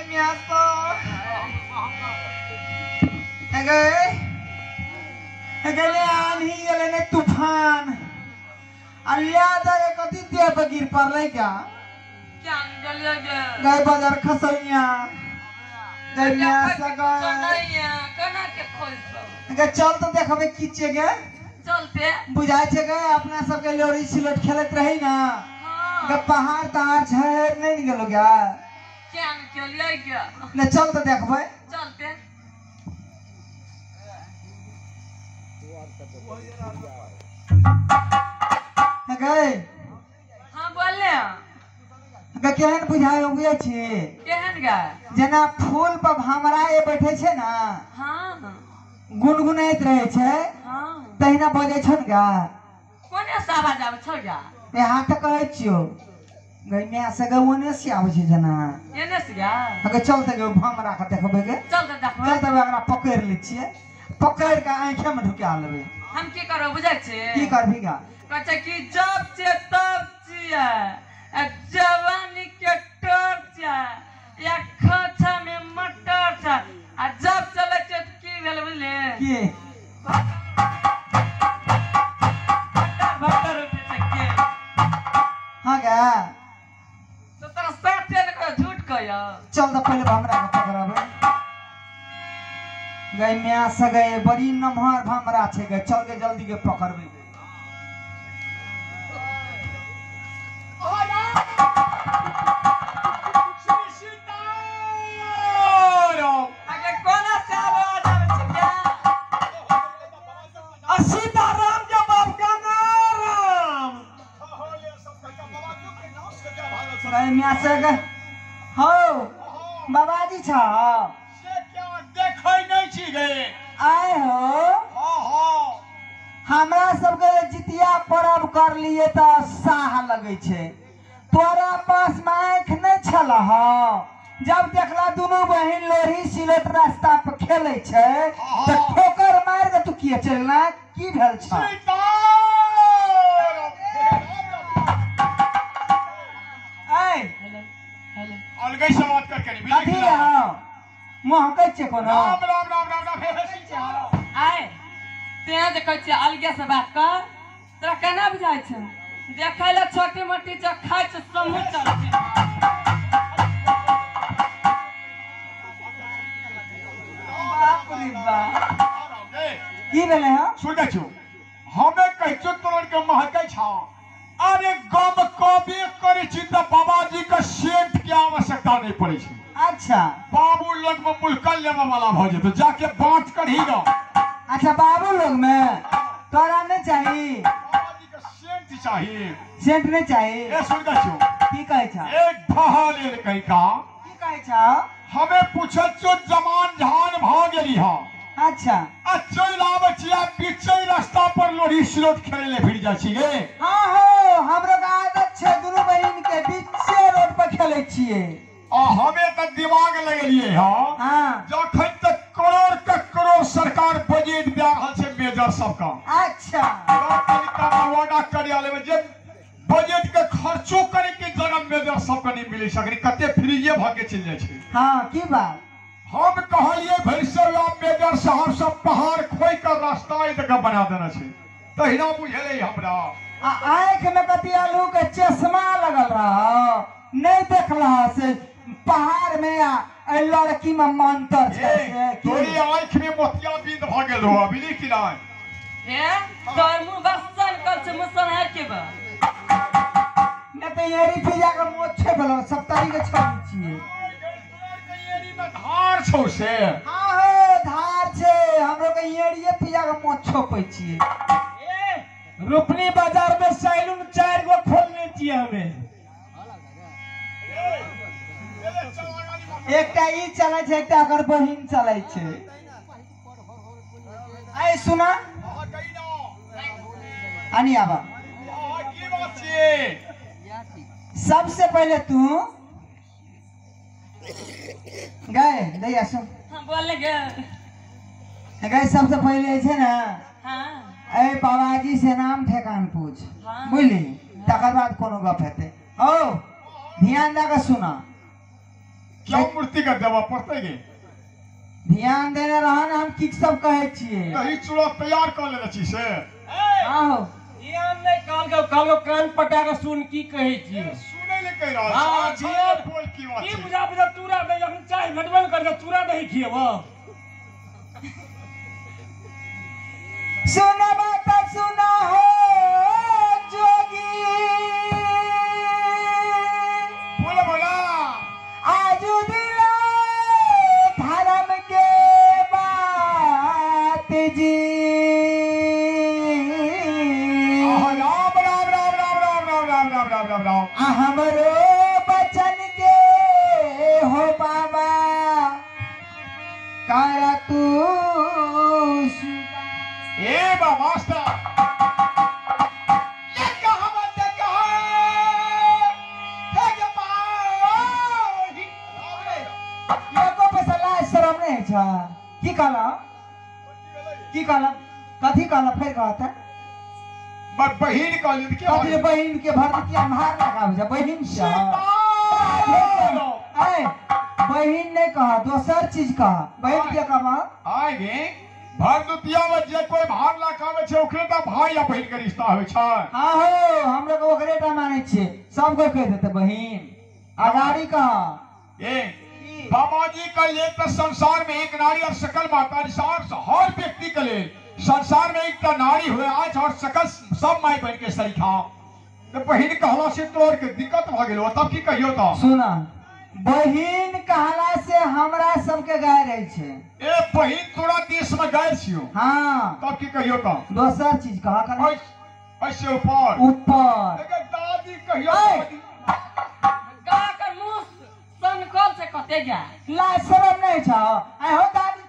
मियां तो गए गले आंधी एलै ने तूफान अल्लाह दे कथी देह पर गिर पड़लै क्या क्या गलियो गे गए बाजार खसैया गए मियां से गए नहीं है कना के खोज गे चल तो देखबै की छै गे चलते बुझाइ छै गे अपना सबके लोरी सिलोट खेलैत रही ना हां गे पहाड़ तहाड़ छै नहीं ने गेलो गे क्या गलियो गे ने चल तो देखबै चलते गए हां बोलले गे केहन बुझाइ बुझै छी केहन गे जेना फूल पर भमरा ए बैठे छै ना हां गुनगुनाइत रहे छै हां तहिना बजै छौ ने गे कोने से आवाज आबै छौ गे ए हाथ तऽ कहै छियौ गई माय से गे ओने से आबै छै जेना एने से गे गे चल तऽ गे भमरा के देखबै गे चल तऽ देखबै चल तऽ एकरा पकड़ि लै छियै पकड़ि के आँखि में ढुका लेबै हम की करब बुझै छी की करबही गे कहै छै कि जब छै तब छियै आ जवानी के टोर छै या खोछा में मटर छै आ जब चलै छै तऽ की भेल बुझली की भट्टर भट्टर उठै छै के हाँ गे तो तोरा साथे ने कहियो झूठ कहियो चल तऽ पहिले भमरा के पकड़बै गई माय से गए बड़ी नमहर भमरा छै गे चल गे जल्दी गे पकड़बै गे श्री सीताराम आगे कोना से आवाज आबै छै गे आ सीताराम के बाप गंगाराम गई माय से गे हौ बाबाजी छ से क्या देखै नहीं छी गे आय हो हाँ हाँ हमरा सबके जितिया परब कर लिए तऽ साह लगै छै तोरा पास में आँखि नहीं छल जब देखला दुनू बहिन लोही सिलोट रास्ता पर खेलै छै तऽ ठोकर मारि के तू किया चलना की भेल छ सीताराम ऐ हेलो हेलो अलगे से बात कर करी कथी हौ महकै छै कोनो राम राम राम राम राम हे हे सीताराम आय तें जे कहै छियै अलगे से बात कर तोरा केना बुझाइ छै देखै लए छोटी मोटी छै खाइ छै समूह चल छै बाप रे बाप की भेलै हौ सुनै छौ हमे कहै छियौ तोहर के महकै छौ अरे गम कबे करै छी तऽ बाबाजी के सेंट के आवश्यकता नहीं पड़ै छै अच्छा बाबू लग में मुलकल लेबे वाला भऽ जेतौ जाके बाँट करही न अच्छा बाबू लोग में तोरा नहीं चाही बाबाजी के सेंट चाही सेंट नहीं चाही ए सुनै छौ की कहै छ एक भहा लेल कही का की कहै छ हमे पूछै छियौ जमान झान भऽ गेली हँ अच्छा आ चलि आबै छी आ बीचे रास्ता पर लोढ़ी सिलोट खेलै ले भिड़ जाइ छी गे हाँ हो हमरो के आदत छै दुनू बहिन के बीचे रोड पर खेलै छियै आ हमे तऽ दिमाग लगेलियै हँ हाँ जखन तक करोड़ के करोड़ सरकार बजट दए रहल छै मेजर सबके अच्छा तनिका करिया लेबै जे बजट के खर्चो करे के जगह मेजर सबके नहीं मिलै छै कते फ्रीये भऽ के चलि जाइ छै हाँ की बात हम कहलियै भरि से मेजर साहब सब पहाड़ खोइ के रास्ता एहि जगह बना देने छै तहिना बुझेलै हमरा आ आँखि में कथी आलू के चश्मा लगल रह नहीं देखल से पहाड़ में आ एहि लड़की में मंतर छै ए, से की? तोरी आँखि में मोतियाबिंद भऽ गेल रहो बुझली कि नहि हे तोर मुँह बसन कर छै मुसन है के बा नहि तऽ एरी फिजा के मोछे भेलो सप्ताही के छोड़ी छियै एरी में धार छौ से हाँ हो धार छै हमरो के एड़िए पिया के मोछ छोपै छियै रोपनी बाजार में सैलून 4 गो खोलने छियै हमे एकटा ई चलै छै एकटा ओकर बहिन चलै छै ऐ सुना आनी आबा की बात छियै सबसे पहले तू गए दैया सुन हाँ बोल गे गए सबसे पहले छै ने हाँ ए बाबाजी से नाम ठेकान पूछ हाँ। बुझली तकर बाद कोनो गप हेतै ओ ध्यान दऽ कऽ सुना क्या मूर्ति के देवा पड़तै गे? ध्यान देने रहन, हम की सब कहै छियै। दही चूड़ा तैयार कऽ लेने छी से। आहो ध्यान नहि कहलकै, कहलकै कान पटा के सुन की कहै छियै। सुनै ले कहि रहल हाँ, छी। बोल की बात की छै? बुझा बुझा चूड़ा दही जखन चाय भेटबे ने करै छै, चूड़ा दही खियेबो। सुनबा त सुना हो जोगी। बोला बोला। आजू दिला धर्म के बात जी। आहा, राम राम राम राम राम राम राम राम राम राम राम। आ हमरो बचन के हो बाबा कर तू ए बा मास्टर, ये कहाँ बात है, कहाँ? हे के बाही। एको पैसा लाज शरम नहीं छ। की कहला, की कहला, कथी कहला फेर कहता? बहिन कहली के कथी बहिन के भरती मार लगाब जा बहिन छ। ए बहिन नहीं कहा, दोसर चीज कहा। बहिन के कहा आय गे भरदुतिया में जे कोई भार लगावे छै ओकरे त भाई या बहिन के रिश्ता होय छै। आहो हम लोग ओकरे टा मानै छियै, सब कोई कह देते बहिन। अगाड़ी कहा ए बाबा जी के लिए तो संसार में एक नारी और सकल माता सार हर व्यक्ति के लिए संसार में एक नारी हुए आज और सकल सब माई बहन के सरीखा। तो बहिन कहला से तोड़ के दिक्कत भ गेलो, तब की कहियो तो? सुना, बहिन कहला से हमरा सबके गाय रहे छै। ए बहिन तोरा देश में गाय छियो। हाँ तब की कहियो तो? दोसर चीज कहा कर ऐसे ऊपर ऊपर दादी कहियो। गा कर मुंह सनकल से कते जा ला शरम नहीं छ। आय हो दादी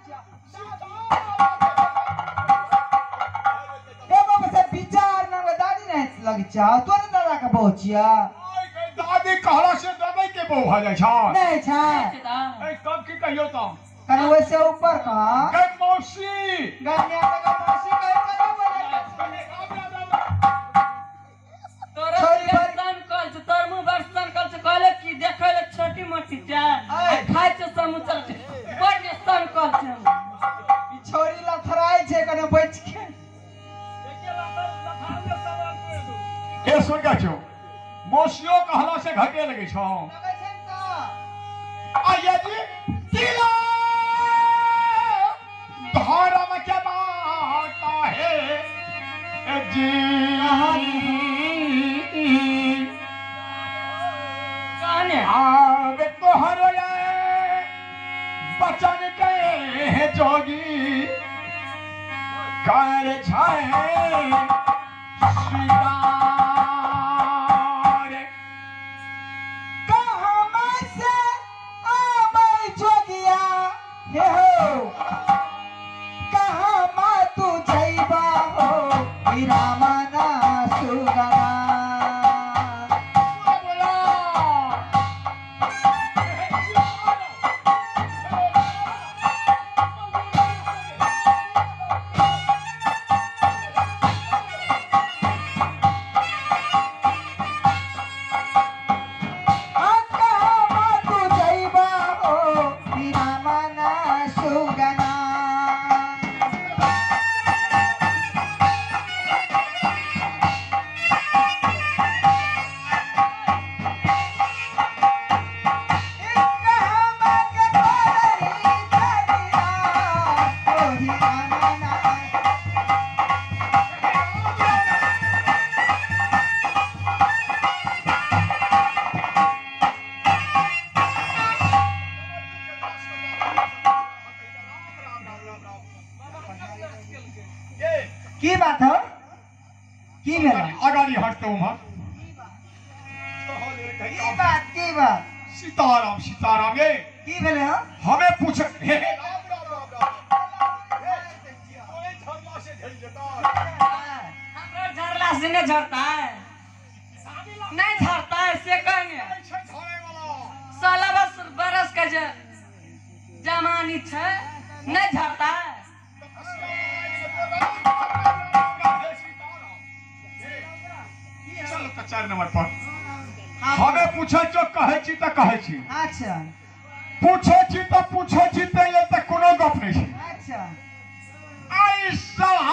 एगो बस विचार ना दादी नहीं लग छ, तोरे दादा के बहु छिया। दादी कहला से दादी के बहु भ जाय छ नहीं छ। ए तब की कहियो तो? कने वैसे ऊपर कहा गए मौसी। गए म्या का मौसी कहे चलो बोले तोरा सनकल से तोर मुंह बर सनकल से कहले कि देखै ले छोटी मोटी चा खाय छै समूचा छै बड़ सनकल छै। ई छोरी लथराय छै कने बच के। ए सुन के छौ मौसियो कहला से घटे लगे छौ। लगै छै न त आया जी तिला धर्म के बात है जी। कहने आवे तोहर बचन के जोगी कर छे स्वीकार। कहाँ से आबै जोगिया हे हो, कहाँ मा तू जइबा हो रामना सुगना। की बात हो, की भेल? अगाड़ी हटते उम्हर। की बात, की बात? सीताराम सीताराम। ये की भेल हो? हमें पूछ हे राम राम राम राम। झरला से झड़ जेता। हमरा झरला से नहीं झरता है, नहीं झरता है से कहने 16 बरस का जमानी छै, नहीं झरता है। चलो तो 4 नंबर पर हमें पूछे जो कहे छी त कहे छी। अच्छा पूछे छी त पूछे छी ते लेल त कोनो गप नहीं छै। अच्छा आई साला